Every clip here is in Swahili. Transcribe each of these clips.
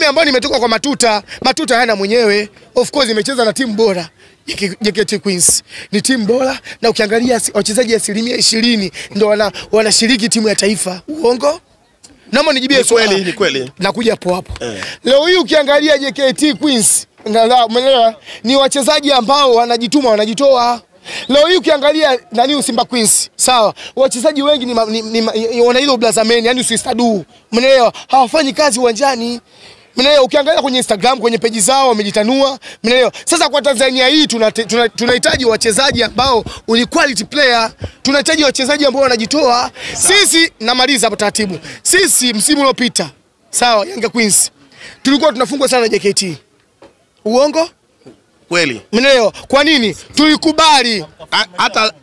Mimi ambao nimetoka kwa matuta, matuta hayana mwenyewe. Of course imecheza na timu bora. JKT Queens ni timu bora, na ukiangalia wachezaji 20% ndio wanashiriki timu ya taifa. Uongo? Naomba nijibie swali. Ni kweli. Nakuja hapo hapo. Leo hii ukiangalia JKT Queens, umeelewa? Ni wachezaji ambao wanajituma, wanajitoa. Leo hii ukiangalia nani Simba Queens, sawa? Wachezaji wengi ni wana ile blazameni, yani usistadu. Umeelewa? Hawafanyi kazi uwanjani. Mnaelewa, ukiangalia kwenye Instagram, kwenye peji zao wamejitanua. Mnaelewa? Sasa kwa Tanzania hii tunahitaji wachezaji ambao ni quality player, tunahitaji wachezaji ambao wanajitoa. Sisi namaliza hapo taratibu. Sisi msimu uliopita, sawa, Yanga Queens tulikuwa tunafungwa sana na JKT. Uongo? Kweli. Mnaelewa? Kwa nini? Tulikubali.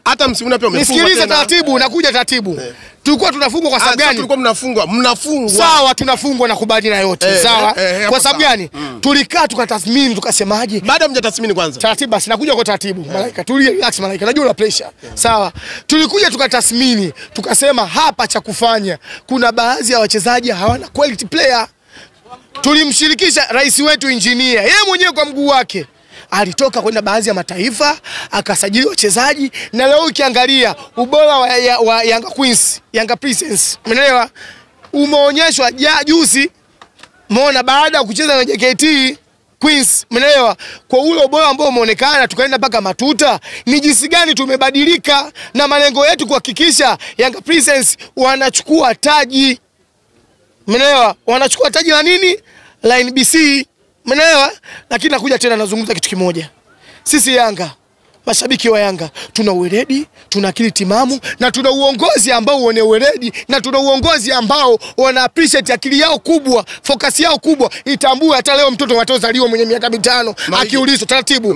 Hata msimu pia umefungwa. Nisikilize taratibu, nakuja taratibu. Tulikuwa tunafungwa kwa sababu gani? Tulikuwa mnafungwa, mnafungwa. Sawa, tunafungwa na kubali na yote. Sawa. Kwa sababu gani? Tulikaa tukatathmini, tukasemaje? Baada mjatathmini kwanza. Taratibu basi, nakuja kwa taratibu. Malaika, tulia, relax malaika. Najua una pressure. Sawa. Tulikuja tukatathmini, tukasema hapa cha kufanya. Kuna baadhi ya wachezaji hawana quality player. Tulimshirikisha rais wetu engineer, yeye mwenyewe kwa mguu wake alitoka kwenda baadhi ya mataifa akasajili wachezaji, na leo ukiangalia ubora wa Yanga Queens, Yanga Princess, umeelewa, umeonyeshwa juzi, umeona baada ya kucheza na JKT Queens, umeelewa, kwa ule ubora ambao umeonekana, tukaenda mpaka matuta. Ni jinsi gani tumebadilika na malengo yetu kuhakikisha Yanga Princess wanachukua taji, umeelewa, wanachukua taji la nini? La NBC. Mnaelewa? Lakini nakuja tena nazungumza kitu kimoja. Sisi Yanga, mashabiki wa Yanga, tuna uweledi, tuna akili timamu, na tuna uongozi ambao wana uweledi, na tuna uongozi ambao wana appreciate akili yao kubwa, focus yao kubwa. Itambue hata leo mtoto watozaliwa mwenye miaka 5 akiulizwa taratibu.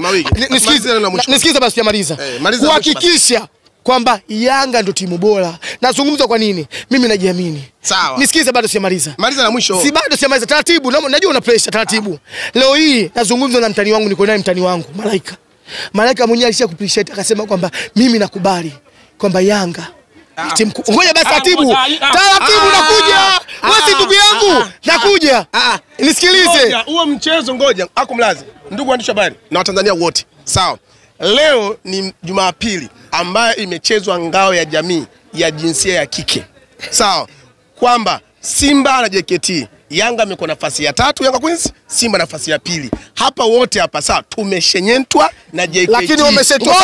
Nisikize basi sijamaliza. Kuhakikisha kwamba Yanga ndo timu bora. Nazungumza kwa nini? Mimi najiamini. Sawa. Nisikize bado sijamaliza. Maliza na mwisho. Si bado sijamaliza taratibu. Najua una pressure taratibu. Leo hii nazungumza na mtani wangu, niko naye mtani wangu Malaika. Malaika mwenyewe alisha kuppreciate akasema kwamba mimi nakubali kwamba Yanga timu. Ngoja basi taratibu. Taratibu nakuja. Wewe si ndugu yangu. Nakuja. Nisikilize. Huo mchezo ngoja. Akumlazi. Ndugu waandishi habari na Watanzania wote. Sawa. Leo ni Jumapili ambayo imechezwa ngao ya jamii ya jinsia ya kike. Sawa. Kwamba Simba na JKT, Yanga amekuwa nafasi ya 3, Yanga Queens, Simba nafasi ya 2. Hapa wote hapa sawa tumeshenyentwa na JKT. Lakini wameshetwa.